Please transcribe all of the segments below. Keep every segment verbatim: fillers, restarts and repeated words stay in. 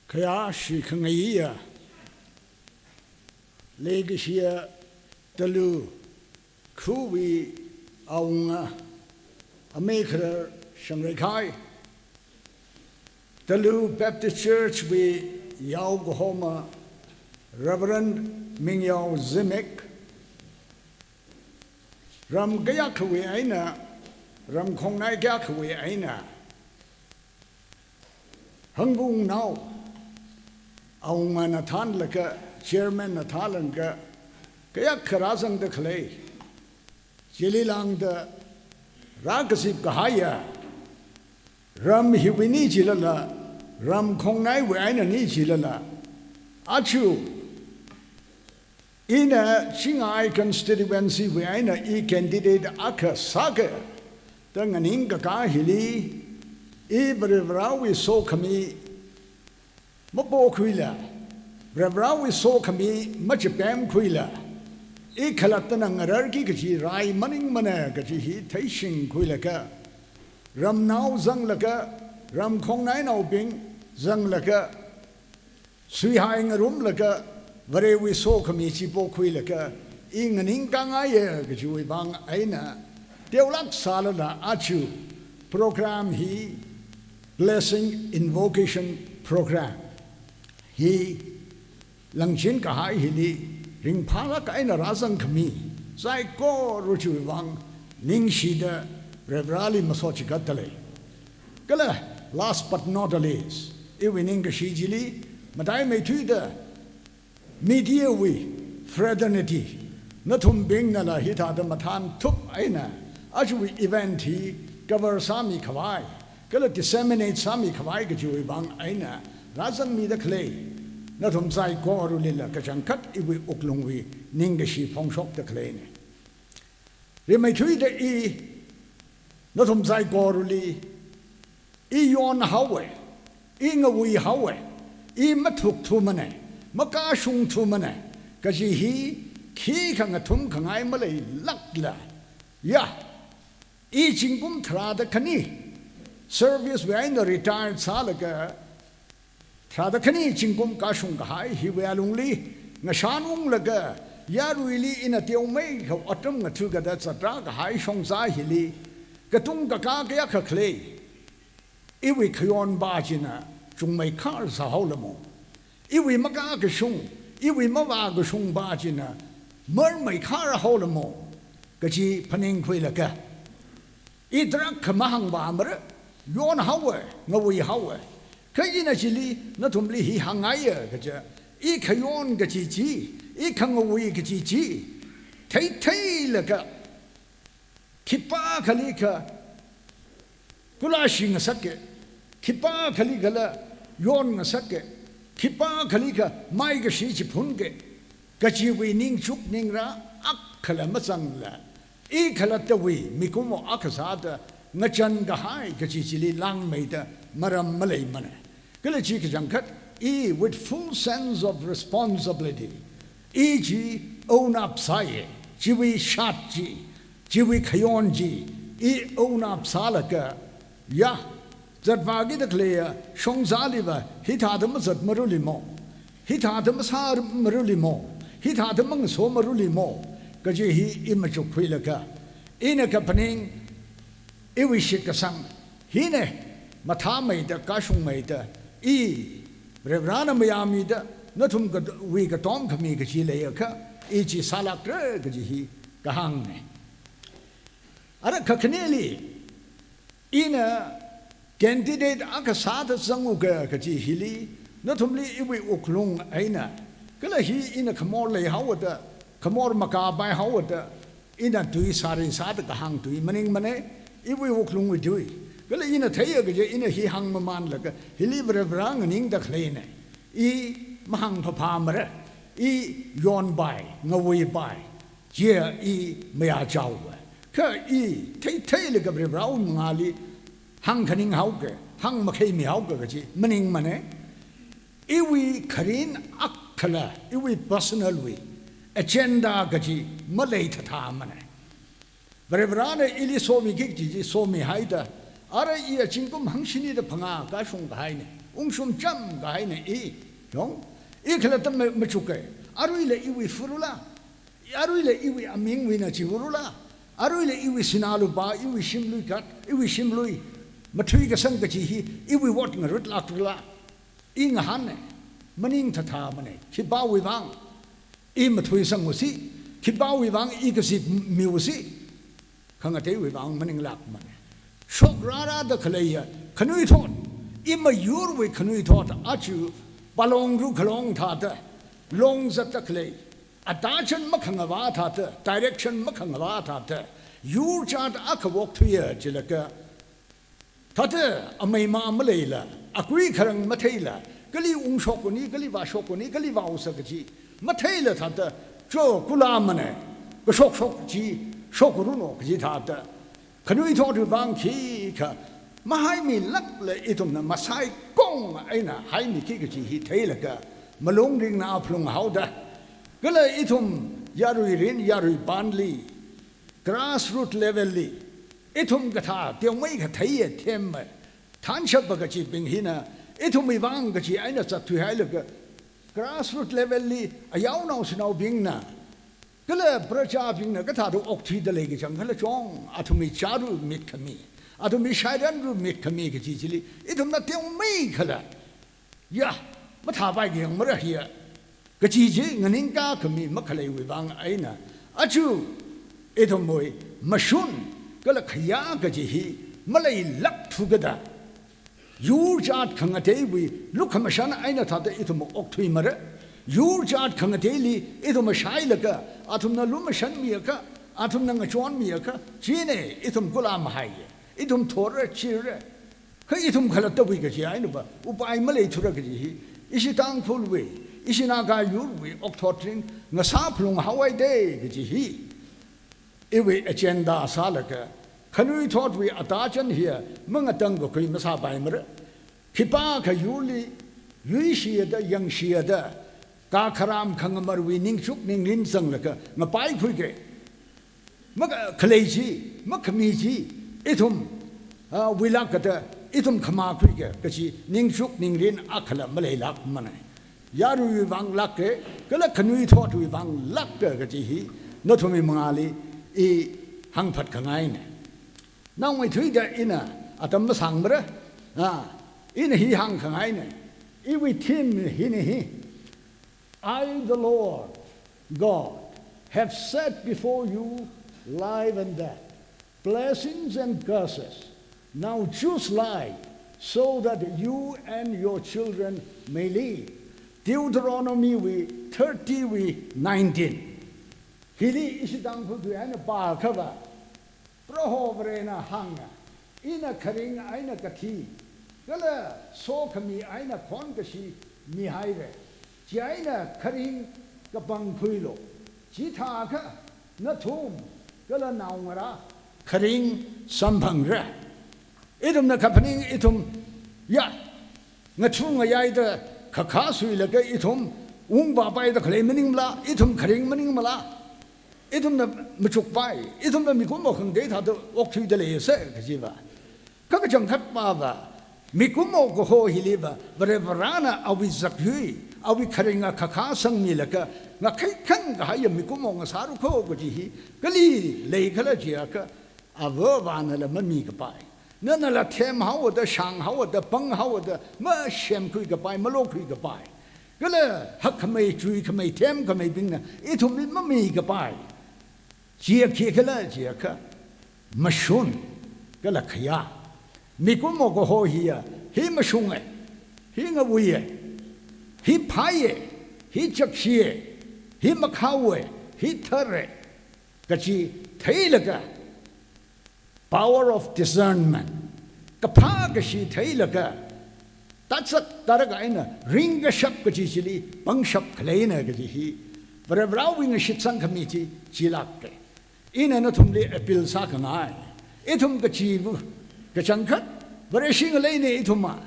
Khayāshi khangaiya, leikashiya Talu khuwui awunga amei kharar Shangreikhai, Talu Baptist Church wui yao kahoma Reverend Mingyao Zimik, ram kayākhawui eina, ram khongnai kayākhawui eina, Hangvungnao, awungana thānlaga, chairman na thānlaga, kayākha rāzangda khalei, chili lāngda rākazip kahaiya, ram hiwui ni jilala, ram khongnaiwui eina ni jilala, aja ina Chingai constituency wui eina i candidate akha sāga da nganingkakā hili, i Varivarāwui sokhami mapokhuila, Varivarāwui sokhami machipemkhuila, i khalattana ngararki kaji rai maningmana kaji hi theishingkhuilaga, ramnao zanglaga, ram khongnainaobing zanglaga, suihai ngarumlaga, Varewui sokhami chi pokhuilaga, i nganingkāngaiya kajiwui vang eina, teolāk sālala aja program hi Blessing Invocation Program hi langchinkahai hili ringphālāk eina rāzangkhami saikora chiwui vang ningshida Varivarāli masot chigatdalei. Kala, last but not the least, iwui ningkashi chili mataimeithuida media wui fraternity, nathumbingnala hithāda mathānthup eina ajawui event hi cover sāmikhavai kala disseminate sāmikhavai kajiwui vang eina rāzangmida khalei nathum saikoralila kachangkhat iwui wuklungwui ningkashi phongshokda khaleina. Rimeithuida i nathum saikorali i yonhaowa, i ngawuihaowa, i mathukthumanei, makashungthumanei kaji hi khikha ngathumkhangai maleilākla, ya, i zingkum tharāda khani service wui eina retired sālaga, tharāda khani zingkum kashungkahai hiwui alungli ngashanunglaga, yaruili ina teomeikha otram ngathukada zatrākahai shongza hili katungkakā kayākha khalei, iwui khayonpa china chungmeikhar sāhaolamo, iwui makakashung, iwui mavākashungpa china marmeikhar haolamo kaji phaningkhuilaga, i tarākha mahāngpamara, yonhaowa, ngawuihaowa. Kha ina chili nathumli hi hāngngaiya kaja, i khayon kaji chi, i khangawui kaji chi theitheilaga, khipākhalikha kulashi ngasaka, khipākhalikhala yon ngasaka, khipākhalikha maikashi chiphunka kajiwui ningchuk ningrā akhala mazangla, i khalattawui mikumo akha sāda ngachankahai kaji chili langmeida maram maleimana. Kala chi kachangkhat i with full sense of responsibility, i chi own up sāya, chiwui shat chi, chiwui khayon chi i own up sālaga, ya, zatvākida khaleiya shongzaliva hithāda mazatmarulimo, hithāda masāmarulimo, hithāda mangasomarulimo kaji hi i machukkhuilaga, ina kaphaning, iwui shitkasang hina mathāmeida kashungmeida, i Varivarāna mayāmida nathum kawui katomkhami kaji leiakha, i chi sālākra kaji hi kahāngna. Ara kakhaneli, ina candidate akha sāda zanguka kaji hili nathumli iwui wuklung eina, kala hi ina khamor leihaoda, khamor makāpaihaoda, ina tui sari sāda kahāng tui maningmana, iwui wuklungwui tui. Kala ina theiya kaja ina hi hāngmamanlaga, hili Varivarā nganingda khaleina. I mahāngphaphāmara, i yonpai, ngawuipai, chiya i mayāchaowa. Kha i theitheilaga Varivarāwui mangāli hāngkhaninghaoka, hāngmakheimihaoka kaji maningmana. Iwui kharin akhala, iwui personal wui agenda kaji maleithathāmana. Varivarāna ili somiki kaji chi somihaida, ara i zingkum hangshini da phangā kashungkahaina. Ungshung cham kahaina i, yong, i khalatta ma-, machuka. Aruila iwui furula, aruila iwui amingwuina chiurula, aruila iwui sinā lupā, iwui shimlui kat, iwui shimlui mathui kasang kaji hi, iwui ot ngarutlākrala. I ngahāna, maning thatha mana, khipāwui vang i mathuisang usi, khipāwui vang i kazip miusi, khangateiwui vang maninglāk mana. Shokrara da khaleiya khanuithot, i mayurwui khanuithot, achu palong ru khalong thāda, long zatda khalei, attention makhangavā thāda, direction makhangavā thāda, yur chāt akha okthuiya jilaga, thāda ameima maleila, akui kharang matheila, kali ungshok uni, kali vāshok uni, kali vāusa kaji matheila thāda, cho kula mana, kashokshok chi, shokruno kaji thāda, khanuithotwui vang khikha mahaimilākla ithumna masaikong eina haimiki kaji hi theilaga, malung ringna aphlung haoda, kala ithum yarui rin, yarui panli, grassroot level li, ithum kathā teomeikha theiya themma, thanshapa kajibing hina, ithumwui vang kaji eina zatthuihailaga, grassroot level li, ayaonao shanaobingna, kala prajabingna kathāda okthuida lei kachangkhala chong, athumwui chāru mitkhami, athumwui shairanru mitkhami kaji chili, ithumna teomeikhala, ya, mathāpai kayang mara hiya, kaji chi nganingkā khami makhaleiwui vang eina, achu ithumwui mashun kala khayā kaji hi maleilāk thukada, yur chāt khangateiwui lukhamashan eina thāda ithum okthui mara. Yur chāt khangateili ithum shailaga, athumna lumashanmiakha, athumna ngachonmiakha, china ithum kula mahaiya, ithum thora chira. Kha ithum khalattawui kaji einava upai maleithura kaji hi, ishi Tangkhulwui, ishi Naga yurwui okthot ring ngasā phalung haowa da kaji hi, iwui agenda sālaga, khanuithotwui attention hiya mangatangkakhui masāpai mara. Khipākha yurli yuishida, yangshida, kakharam khangamarwui ningchuk ningrin zanglaga ngapaikhuiga, makhalei chi, makhami chi, ithum, ah, wuilāk kada, ithum khamakhuiga kaji ningchuk ningrin akhala maleilāk mana. Yaruiwui vang lāka, kala khanuithotwui vang lāka kaji hi, nathumwui mangāli i hāngphat khangaina. Naomeithuida ina atam masāng mara, ah, ina hi hāng khangaina. Iwui theme hina hi, "I, the Lord God, have set before you life and death, blessings and curses. Now choose life, so that you and your children may live." Deuteronomy wui thirty wui nineteen. Hili ishi Tangkhulwui eina pākhava, Proho Varena hānga, "Ina kharing eina kathi, kala sokhami eina khonkashi mihaira. Chieina kharing kapangkhuilu. Chithākha nathum kala naongarā kharing samphangra." Ithumna kaphaning ithum, ya, ngathung ngayaida khakha suilaga ithum ungvāpaida khalei maningmala, ithum kharing maningmala. Ithumna machukpai, ithumna mikumo khangatei thāda okthuida leisa kajiva. Kha kachangkhatpava, mikumo kaho hiliva, Varivarana awui zakhui, awui kharinga khakha sangmilaga, ngakhaikhang kahaiya mikumo ngasāra kho kaji hi, kali leikhala jiakha, avāvanala mamikapai. Nanala themhaoda, shānghaoda, panghaoda, masemkhuikapai, malokhuikapai. Kala hakkhamei, chuikhamei, themkhameibingna ithumli mamikapai. Chiya khikhala jiakha, mashun kala khayā. Mikumo kaho hiya, hi mashunga, hi ngawuiya, hi phāya, hi chakshiya, hi makhaowa, hi thara kaji theilaga, power of discernment, kaphā kashi theilaga, tatsak taraka eina ringkashap kaji chili pangshap khaleina kaji hi, Varivarawui ngashitsang khami chi chilāka. Ina nathumli appeal sākhangai. Ithum kachiva kachangkhat, Vareshi ngaleina ithumva.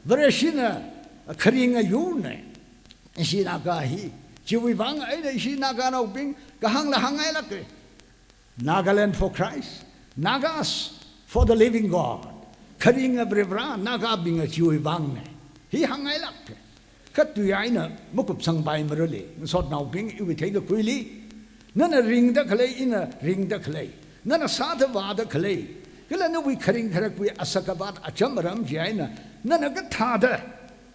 Vareshina kharinga yurna. Ishi Naga hi, chiwui vang eina ishi Naganaobing kahāngla hāngngailāka. Nagaland for Christ, Nagas for the living God. Kharinga Varivara, Nagabingva chiwui vangna. Hi hāngngailāka. Kha tui eina makupsangpai marale, ngasotnaobing, iwui theikakuili. Nana ringda khalei, ina ringda khalei. Nana sāda vāda khalei. Kala nawui kharing kharakwui asak avat acham aram chi eina nana kathāda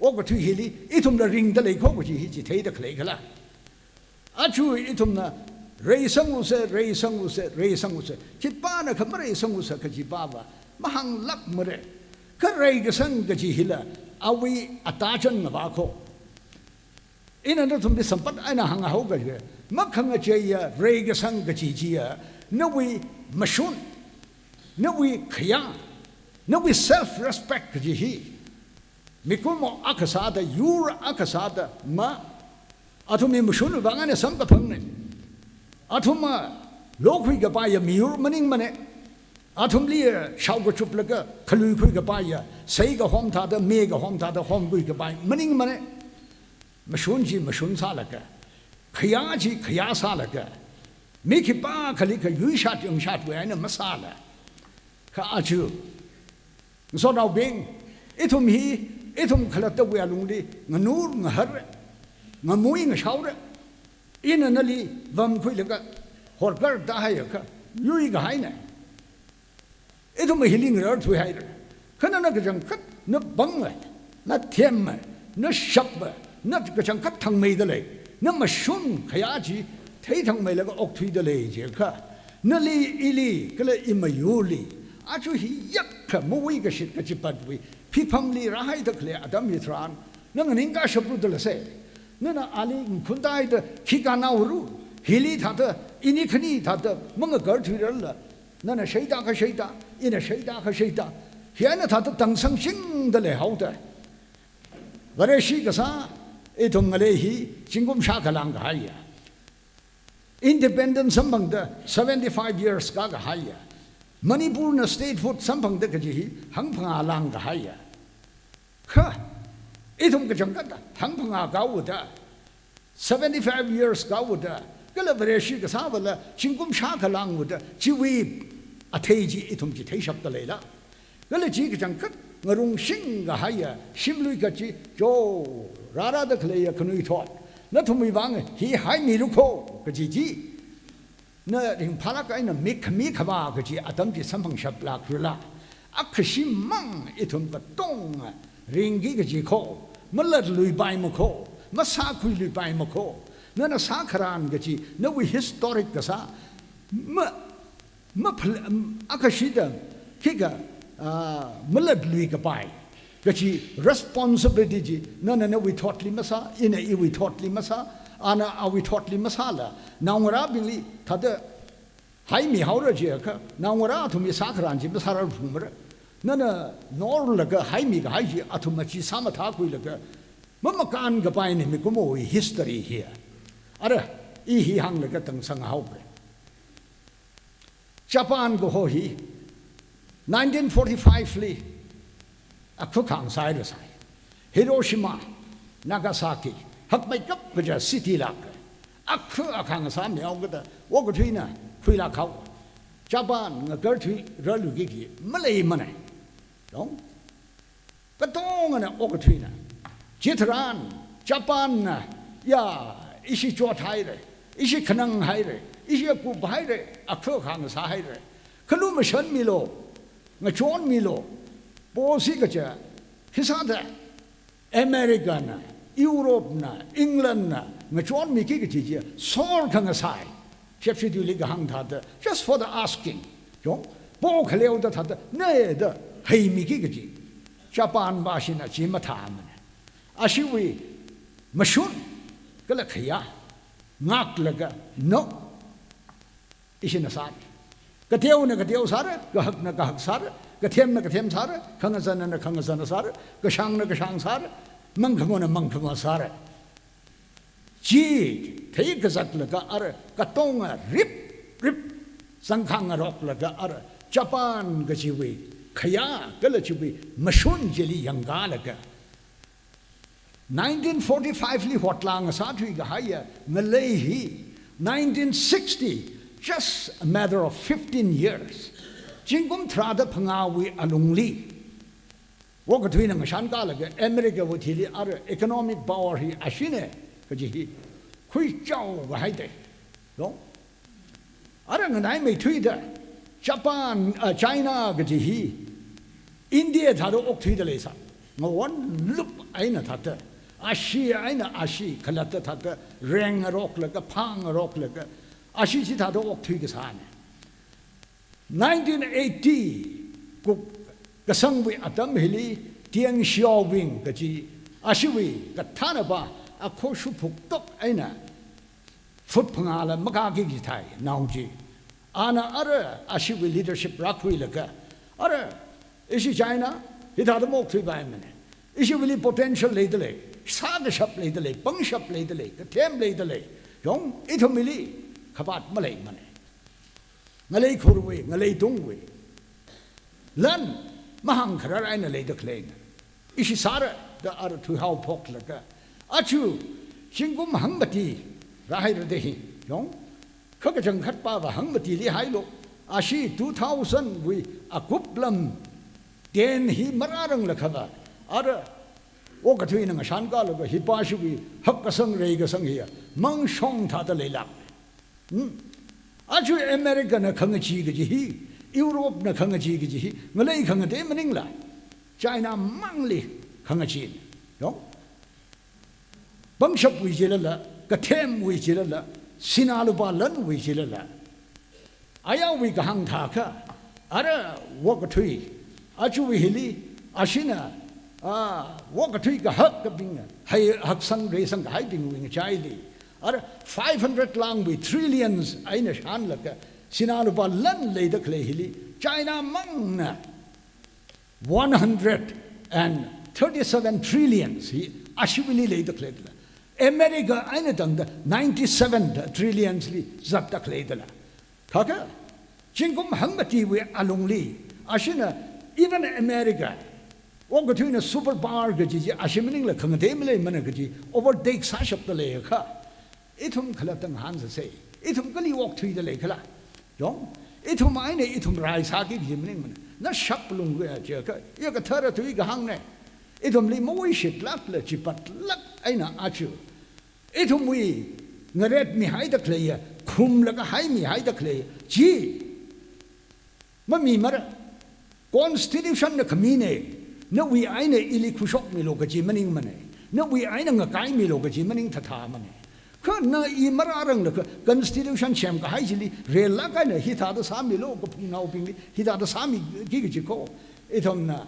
okathui hili ithumla ringda lei kho kaji hi chitheida khalei khala. Aja ithumna reisangusa, reisangusa, reisangusa, khipānakha mareisangusa kaji pava mahānglākmara. Kha reikasang kaji hila awui atachān ngavā kho. Ina nathumli sampat eina hānghao kaja, makhangacheiya reikasang kaji chiya, nawui mashun, nawui khayā, nawui self-respect kaji hi mikumo akha sāda, yur akha sāda, ma, athumwui mashunwui vang eina samkaphangna. Athumva lokhui kapaiya miyur maningmana. Athumli shaokachuplaga khaluikhui kapaiya, sei kahom thāda, me kahom thāda homkhui kapai maningmana. Mashun chi mashun sālaga, khayā chi khayā sālaga, mi khipākhali kha yuishat yangshatwui eina masāla. Kha aja, ngasotnaobing, ithum hi, ithum khalattawui alungli nganur ngahara, ngamui ngashaora. Ina nali vamkhuilaga horkar tahaiakha yuikahaina. Ithum hili ngararthuihaira. Kha nana kachangkhat, na pānga, na themma, na shapma, na kachangkhat thangmeida lei. Na mashun khayā chi theithangmeilaga okthuida lei jiakha, nali, ili, kala imayurli, aja hi yakha mawui kashit kachipatwui phiphamli rāhaida khalei atam hitharan, na nganingkashaplu dalase. Nana ali ngakhuntaida khi kānhaora, hili thāda, ini khani thāda mangakarthuirarla, nana sheida kasheida, ina sheida kasheida, hi eina thāda tangsangchingda leihaoda. Vareshi kasā ithum ngalei hi zingkum shākha lāngkahaiya. Independence samphangda seventy-five years kākahaiya. Manipurna statehood samphangda kaji hi hangphangā lāngkahaiya. Kha ithum kachangkhat hangphangā kāhaoda, seventy-five years kāhaoda, kala Vareshi kasāvala zingkum shākha lānghaoda, chiwui athei chi ithum chitheishapda leila. Kala chi kachangkhat ngarungshing kahaiya shimlui kachi, jo, rārāda khaleiya khanuithot, nathumwui vang hi haimilu kho kaji chi, na ringphālāk eina mik khami khavā kaji atam chi samphangshaplākrala, akhashimang ithum katonga ringki kaji kho, malatluipaima kho, masākhuiluipaima kho. Nana sākharan kaji, nawui historic kasā, ma, maphal-, um, akhashida, khikha, ah, malatlui kapai kaji responsibility chi, nana nawui thotli masā, ina iwui thotli masā, ana awui thotli masāla, naongarābingli thāda haimihaora jiakha, naongarā athumwui sākharan chi masārarphungmara. Nana norlaga haimikahai chi athumna chi sāmathākhuilaga mamakānkapaina mikumowui history hi. Ara, i hi hānglaga tangsanghaora. Japan kaho hi nineteen forty-five li akhuk hāngsāi rasai. Hiroshima, Nagasaki, hakmeikap kaja city lāk. Akhuk akha ngasāmihaokada okathuina khuilākhao. Japan ngakarthuirarluiki kaji maleimana. Dong? Katongana okathuina. Chitharan, Japanna, ya, ishi chothaira, ishi khananghaira, ishi kuphaira, akhuk akha ngasāhaira. Kha lumashanmilu, ngachonmilu, posi kaja, hisāda, Americana, Europena, Englandna, ngachonmiki kaji chi, sor khangasai. Shepshi tuili kahāng thāda, just for the asking. Yong, po khaleoda thāda, neda, heimiki kaji. Japan vashina chi mathāmana. Ashiwui, mashun, kala khayā, ngaklaga, no, ishina sāra. Kateona kateo sāra, kahakna kahak sāra, kathemna kathem sāra, khangazanna khangazan sāra, kashangna kashang sāra, mangkhamona mangkhamo sāra. Chi theikazatlaga ara katonga rip rip zangkhangaroklaga ara Japan kachiwui khayā kala chiwui mashun chili yangkalaga nineteen forty-five li hotlāng sāthui kahaiya ngalei hi nineteen sixty, just a matter of fifteen years. Zingkum tharāda phangāwui alungli Okathuina ngashan kalaga America wui thili ara economic power hi ashina kaji hi khuichao kahai te. Yong? Ara nganaimeithuida Japan, ah, China kaji hi India thāda okthuida leisā. Ngawon lup eina thāda, ashi eina ashi khalatta thāda, reng ngaroklaga, phang ngaroklaga, ashi chithāda okthui kasāna. Nineteen eighty kuk kasangwui atam hili Deng Xiaoping kaji ashiwui kathānapa akho shuphuk tok eina foot phangāla makāki kajithai nao chi. Ana ara ashiwui leadership rākhuilaga, ara ishi China hithāda maokthuipaimana. Ishiwuili potential leidalei, sākashap leidalei, pangshap leidalei, kathem leidalei. Yong, ithumwuili khavāt maleimana. Ngalei khurwui, ngalei tungwui lan mahāngkharar eina leida khaleina. Ishi sāra da ara thuihao phoklaga, achu zingkum hangmati rāhaira da hi. Yong, kha kachangkhatpava hangmatili hailu. Ashi two thousand wui akup lam ten hi marāranglakha va, ara okathuina ngashan kalaga hipāshiwui hakkasang reikasang hiya mangshong thāda leilāk. Hmm. Achu America na khangachee kaji hi, Europe na khangachee kaji hi ngalei khangatei maningla, China mangli khangacheena. Yong? Pangshapwui jilala, kathemwui jilala, sinā lupā lanwui jilala, ayarwui kahāng thākha, ara okathui, achuwui hili, ashina, ah, okathui kahak kabingna, hai haksang reisang kahaibingwui ngachaili, ara five hundred lāngwui trillions eina shānlaga, sinā lupā lan leida khalei hili, China mangna one hundred and thirty-seven trillions hi ashiwuili leida khaleidala, America eina tangda ninety-seven trillions li zatda khaleidala. Thākha, zingkum hangmatiwui alungli, ashina even America, okathuina superpower kaji chi ashi maningla khangatei maleimana kaji overtake sāshapda leiakha, ithum khalatta ngahānsāsa. Ithum kali okthuida leikhala? Yong, ithum eina ithum rai sāki kaji maningmana. Na shaplung khuiya chiakha, ya kathara tui kahāngna. Ithumli mawishitlākla chipatlāk eina achu ithumwui ngaretmihaida khaleiya, khumlaga haimihaida khaleiya chi mamimara. Constitution na khamina. Nawui eina ili khuishokmilu kaji maningmana. Nawui eina ngakaimilu kaji maning thathamana. Kha na i marāranglakha constitution semkahai chili relāk eina hithāda sāmilu, kaphungnaobingli hithāda sāmiki kaji kho. Ithumna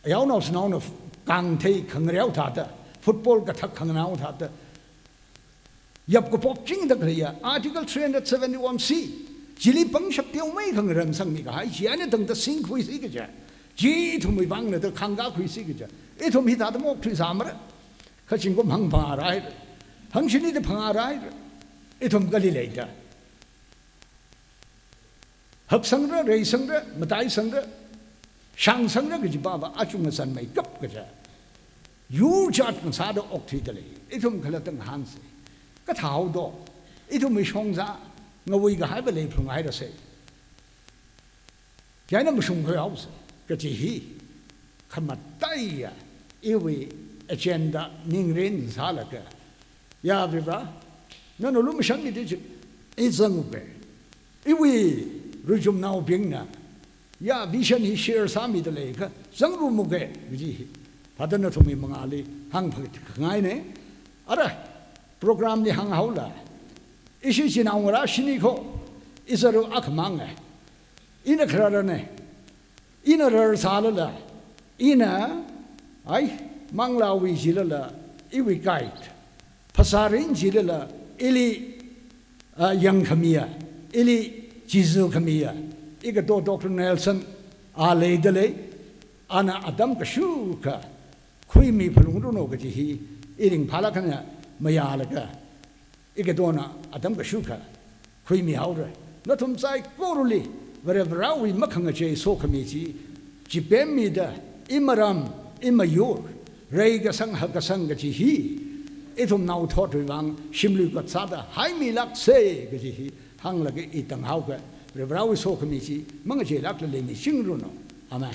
yaonao sanaona kangthei khangareo thāda, football kathak khanganao thāda, yapkaphokchingda khaleiya Article three hundred seventy-one C chili pangshap teomeikha ngarānsangmi kahai chi eina tangda singkhuisi kaja, chi ithumwui vangna da khangkakhuisi kaja, ithum hithāda maokthuisāmara. Kha zingkum hangphangā rāhaira, hangshini da phangā rāhaira. Ithum kali leida? Haksangra, reisangra, mataisangra, shangsangra kaji pava achung ngasānmeikap kaja, yur jat ngasāda okthuida lei. Ithum khalatta ngahānsa. Kathāhaodo, ithumwui shongza ngawui kahaiva leiphalunghairasa. China mashungkhuihaosa kaji hi khamataiya iwui agenda ningrin sālaga, ya Varivarā, nana lumashanmida chi, i zanguke. Iwui ruijumnaobingna ya vision hi share sāmida leikha zangrumuke kaji hi thāda nathumwui mangāli hāngphakhangaina. Ara program li hānghaola, ishi chinaongarā shini kho, i zaru akhamanga. Ina khararana. Ina rarsālala, ina, ai, manglāwui jilala iwui guide, phasārin jilala ili, ah, yangkhamiya, ili chizukhamiya, ikato Doctor Nelson a leida lei. Ana atam kashukha khuimi phalungranu kaji hi i ringphālāk eina mayālaga, ikatona atam kashukha khuimihaora. Nathum saikorali Varivarāwui makhangachei sokhami chi chipemmida, imaram, imayur, reikasang hakkasang kaji hi ithum naothotwui vang shimlui kot sāda haimilāksa kaji hi hānglaga i tanghaoka. Varivarāwui sokhami chi mangacheilākla leimichingranu. Amen.